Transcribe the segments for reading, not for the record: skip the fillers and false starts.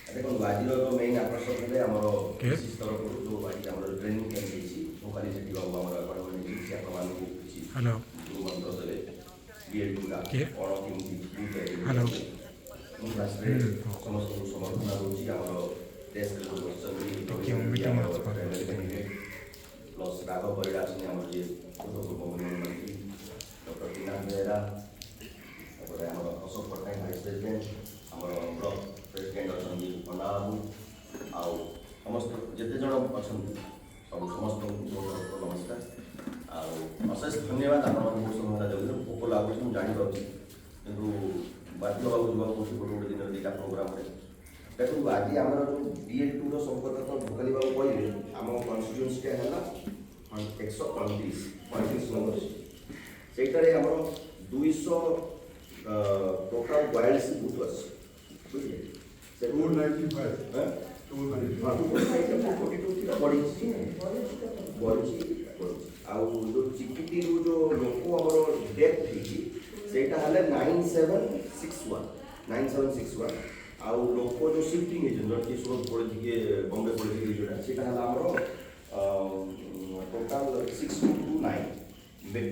ଦେଖନ୍ତୁ, ଆଜିର ତ ମେନ୍ ଆକର୍ଷଣ ହେଲେ ଆମର କିଏ? ବିଶେଷ ତରଫରୁ ଯେଉଁ ଆଜି ଆମର ଟ୍ରେନିଂ କ୍ୟାମ୍ପ ହେଇଛି, କାଲି ସେଠି ବାବୁ ଆମର ଆପଏଣ୍ଟମେଣ୍ଟ ହେଇଛି। ସେ ଆପଣମାନଙ୍କୁ କିଛି ହ୍ୟାଲୋ। ମନ୍ତ୍ର ଦେବେ, ବିଏଲ୍ ଟୁଟା କିଏ? କ'ଣ, କେମିତି ବୁଥ୍। ହ୍ୟାଲୋ। ମୁଁ ଫାଷ୍ଟରେ ସମସ୍ତଙ୍କୁ ସମର୍ଥନ ଦେଉଛି। ଆମର ଡେସ୍କରେ ଯେଉଁ ବସିଛନ୍ତି, ଟିକେ ମୁଁ ମିଟିଂ ଅଛି, ପରେ ଅଛି। ପ୍ଲସ୍ ରାଘବ ପରିଡ଼ା ଅଛନ୍ତି, ଆମର ଯିଏ ଭୂତପୂର୍ବ ମନ୍ତ୍ରୀ ଡକ୍ଟର ତ୍ରିନାଥ ବେହେରା, ତାପରେ ଆମର ଅଶୋକ ପଟ୍ଟନାୟକ ଭାଇସ୍ ପ୍ରେସିଡେଣ୍ଟ, ଆମର ବ୍ଲକ ପ୍ରେସିଡେଣ୍ଟ ଅଛନ୍ତି ପଣ୍ଡା ବାବୁ, ଆଉ ସମସ୍ତ ଯେତେ ଜଣ ଅଛନ୍ତି ସବୁ ସମସ୍ତଙ୍କୁ ମୋ ତରଫରୁ ନମସ୍କାର ଆଉ ଅଶେଷ ଧନ୍ୟବାଦ। ଆପଣମାନଙ୍କୁ ବହୁତ ସମୟ ହେଲା ଜଗିଲେ, ଭୋକ ଲାଗୁଛି ମୁଁ ଜାଣିପାରୁଛି, କିନ୍ତୁ ବାଧ୍ୟ ହେବାକୁ ଯିବାକୁ ପଡ଼ୁଛି ଗୋଟେ ଗୋଟେ ଦିନରେ ଦୁଇଟା ପ୍ରୋଗ୍ରାମରେ। ଦେଖନ୍ତୁ, ଆଜି ଆମର ଯେଉଁ ବିଏଲ୍ ଟୁର ସବୁ କଥା ତ ଭୋକାଲି ବାବୁ କହିଲେ। ଆମ କନଷ୍ଟିଟ୍ୟୁନ୍ସିଟା ହେଲା 129, 35 ନମ୍ବର। ସେଇଟାରେ ଆମର 200 ଟୋଟାଲ 42 ବୁଥ୍ ଅଛି, ବୁଝିଲେ? ସେ 295. ହଁ? 295. 42 ଥିଲା, ବଢ଼ିଛି, ବଢ଼ିଛି, ବଢ଼ିଛି। ଆଉ ଯେଉଁ ଚିକିଟିରୁ ଯେଉଁ ଲୋକ ଆମର ଡେଥ୍ ହେଇଛି, ସେଇଟା ହେଲେ 9761, 9761। ଆଉ ଲୋକ ଯେଉଁ ସିଫ୍ଟିଂ ହେଇଛନ୍ତି, ଜଣେ କିଏ ସୁରତ ପଳେଇଛି, କିଏ ବମ୍ବେ ପଳେଇଛି, ଯେଉଁଟା ସେଇଟା ହେଲା ଆମର ଟୋଟାଲ 6229।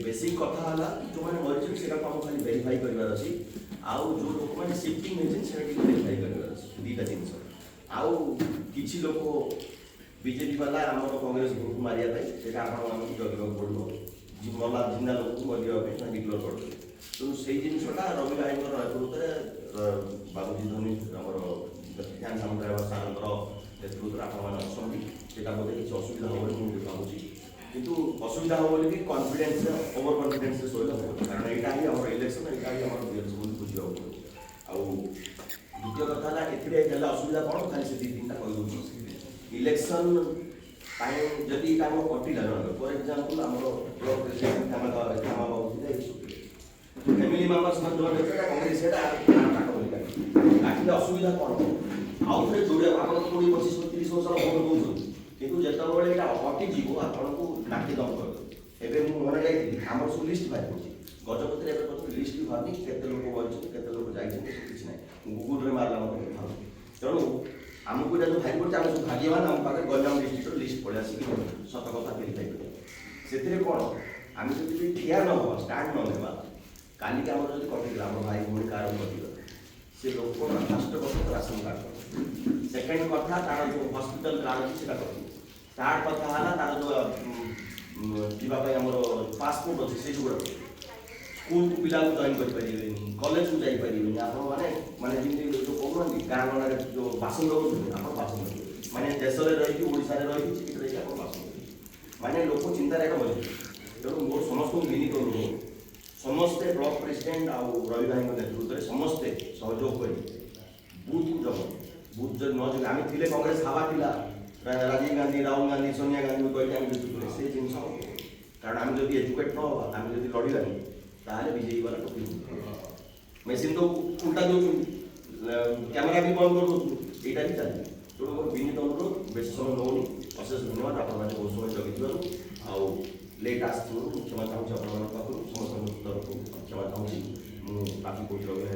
ବେସିକ୍ କଥା ହେଲା କି ଯେଉଁମାନେ ମରିଛନ୍ତି, ସେଇଟାକୁ ଆମକୁ ଖାଲି ଭେରିଫାଇ କରିବାର ଅଛି, ଆଉ ଯେଉଁ ଲୋକମାନେ ସିଫ୍ଟିଂ ହେଇଛନ୍ତି, ସେଇଟା ଟିକେ ଭେରିଫାଇ କରିବାର ଅଛି, ଦୁଇଟା ଜିନିଷ। ଆଉ କିଛି ଲୋକ ବିଜେପି ବାଲା ଆମର କଂଗ୍ରେସ ଭୋଟ ମାରିବା ପାଇଁ, ସେଇଟା ଆପଣମାନଙ୍କୁ ଜଗିବାକୁ ପଡ଼ିବ। ମଲା ଜିନ୍ଦା ଲୋକକୁ ମରିବା ପାଇଁ ସେମାନେ ଡିକ୍ଲେୟାର କରିଦେବେ। ତେଣୁ ସେଇ ଜିନିଷଟା ରବି ଭାଇଙ୍କର ନେତୃତ୍ୱରେ, ବାବୁଜୀ ଧୋନି, ଆମର ଧ୍ୟାନ ସାମନ୍ତରାୟ ସାରଙ୍କର ନେତୃତ୍ୱରେ ଆପଣମାନେ ଅଛନ୍ତି, ସେଇଟା ବୋଧେ କିଛି ଅସୁବିଧା ହେବନି ମୁଁ ଭାବୁଛି। କିନ୍ତୁ ଅସୁବିଧା ହେବ ବୋଲି ବି କନଫିଡେନ୍ସ, ଓଭର କନଫିଡେନ୍ସରେ ଶୋଇଲେ ହେବନି, କାରଣ ଏଇଟା ହିଁ ଆମର ଇଲେକ୍ସନ, ଏଇଟା ହିଁ ଆମର ବିଏଲ୍ ବୋଲି ବୁଝିବାକୁ ପଡ଼ିବ। ଆଉ ଦ୍ୱିତୀୟ କଥା ହେଲା, ଏଥିରେ ହେଲେ ଅସୁବିଧା କ'ଣ, ଖାଲି ସେ ଦୁଇ ତିନିଟା କହିଦେଉଛି। ଇଲେକ୍ସନ ପାଇଁ ଯଦି ଏଇଟା ଆମର କଟିଲା ଜଣଙ୍କର, ଫର ଏକ୍ଜାମ୍ପଲ୍ ଆମର ବ୍ଲକ ପ୍ରେସିଡେଣ୍ଟ ଶ୍ୟାମା ବାବୁ ଥିଲେ, ଏଇ ଫ୍ୟାମିଲି ମେମ୍ବର୍ସ ମାନେ ଯେଉଁମାନେ ଥିଲେ କଂଗ୍ରେସ, ସେଇଟା କାଟ ବୋଲି କାଟିଲେ ଅସୁବିଧା କ'ଣ ହେବ? ଆଉ ଥରେ ଯୋଡ଼ିବାକୁ ଆପଣ ତ 20, 25, 30 ବର୍ଷ ଭୋଟ ଦେଉଛନ୍ତି, କିନ୍ତୁ ଯେତେବେଳେ ଏଇଟା କଟିଯିବ, ଆପଣଙ୍କୁ ନାକି ଦମ କରିଦେବ। ଏବେ ମୁଁ ମନେ ଯାଇଥିଲି, ଆମର ସବୁ ଲିଷ୍ଟ ବାହାରି ପଡ଼ୁଛି ଗଜପତିରେ। ଏବେ ପର୍ଯ୍ୟନ୍ତ ଲିଷ୍ଟ ବି ବାହାରିନି, କେତେ ଲୋକ ମରିଛନ୍ତି, କେତେ ଲୋକ ଯାଇଛନ୍ତି, ଏସବୁ କିଛି ନାହିଁ। ମୁଁ ଗୁଗୁଲରେ ମାରିଲା ମୋତେ ବାହାରୁଛି। ତେଣୁ ଆମକୁ ଏଇଟା ଯେଉଁ ବାହାରି ପଡ଼ୁଛି, ଆମେ ସବୁ ଭାଗ୍ୟବାନ, ଆମ ପାଖରେ ଗଞ୍ଜାମ ଡିଷ୍ଟ୍ରିକ୍ଟର ଲିଷ୍ଟ ପଳେଇ ଆସିକି ସତ କଥା ଭେରିଫାଇ କରିବା। ସେଥିରେ କ'ଣ, ଆମେ ଯଦି ବି ଠିଆ ନ ହେବା, ଷ୍ଟାଣ୍ଡ ନ ନେବା, କାଲିକି ଆମର ଯଦି କଟିଗଲା, ଆମର ଭାଇ ଭଉଣୀ କାହାର କଟିଗଲା, ସେ ଲୋକ ଫାଷ୍ଟ କଥା ତ ରାସନ କାର୍ଡ଼ କଟିବ, ସେକେଣ୍ଡ କଥା ତାର ଯେଉଁ ହସ୍ପିଟାଲ କାର୍ଡ଼ ଅଛି ସେଟା କଟିବ, ଥାର୍ଡ କଥା ହେଲା ତାର ଯେଉଁ ଯିବା ପାଇଁ ଆମର ପାସପୋର୍ଟ ଅଛି ସେଇ ଗୁଡ଼ା କଟିବ, ସ୍କୁଲକୁ ପିଲାକୁ ଜଏନ୍ କରିପାରିବେନି, କଲେଜକୁ ଯାଇପାରିବେନି। ଆପଣମାନେ ମାନେ ଯେମିତି ଯେଉଁ କହୁନାହାନ୍ତି ଗାଁ ଗଣ୍ଡାରେ ଯେଉଁ ବାସନ୍ଦ କରୁଛନ୍ତି, ଆପଣ ବାସନ୍ଦ କରିବେ, ମାନେ ଦେଶରେ ରହିକି, ଓଡ଼ିଶାରେ ରହିକି, ଚିକିଟି ରହିକି ଆପଣ ବାସନ୍ଦ କରିବେ, ମାନେ ଲୋକ ଚିନ୍ତାରେ ଏକା ମରିଯିବେ। ତେଣୁ ମୋର ସମସ୍ତଙ୍କୁ ବିନୀତ ଅନୁରୋଧ, ସମସ୍ତେ ବ୍ଲକ ପ୍ରେସିଡେଣ୍ଟ ଆଉ ରବି ଭାଇଙ୍କ ନେତୃତ୍ୱରେ ସମସ୍ତେ ସହଯୋଗ କରି ବୁଥକୁ ଜଗନ୍ତୁ। ବୁଥ୍ ଯଦି ନ ଜଗି, ଆମେ ଥିଲେ, କଂଗ୍ରେସ ହାୱା ଥିଲା, ରାଜୀବ ଗାନ୍ଧୀ, ରାହୁଲ ଗାନ୍ଧୀ, ସୋନିଆ ଗାନ୍ଧୀଙ୍କୁ କହିକି ଆମେ ଜିତୁଥିଲେ। ସେ ଜିନିଷ ଆଉ ହବନି। କାରଣ ଆମେ ଯଦି ଏଜୁକେଟ୍ ନ ହେବା, ଆମେ ଯଦି ଲଢ଼ିବାନି, ତାହେଲେ ବିଜେପି ବାଲା ଟୋପି ମେସିନ୍ ତ ଉଲ୍ଟା ଦେଉଛନ୍ତି, କ୍ୟାମେରା ବି ବନ୍ଦ କରିଦେଉଛନ୍ତି, ଏଇଟା ବି ଚାଲିବ। ତେଣୁ ମୋର ବିନୀତ ଅନୁରୋଧ, ବେଶୀ ସମୟ ନେଉନି। ଅଶେଷ ଧନ୍ୟବାଦ ଆପଣମାନେ ବହୁତ ସମୟ ଜଗିଥିବାରୁ ଆଉ ଲେଟ୍ ଆସିଥିବାରୁ ମୁଁ କ୍ଷମା ଚାହୁଁଛି ଆପଣମାନଙ୍କ ପାଖରୁ, ସମସ୍ତଙ୍କ ତରଫରୁ କ୍ଷମା ଚାହୁଁଛି। ମୁଁ ବାକି କହୁଛି ରବି ଭାଇ।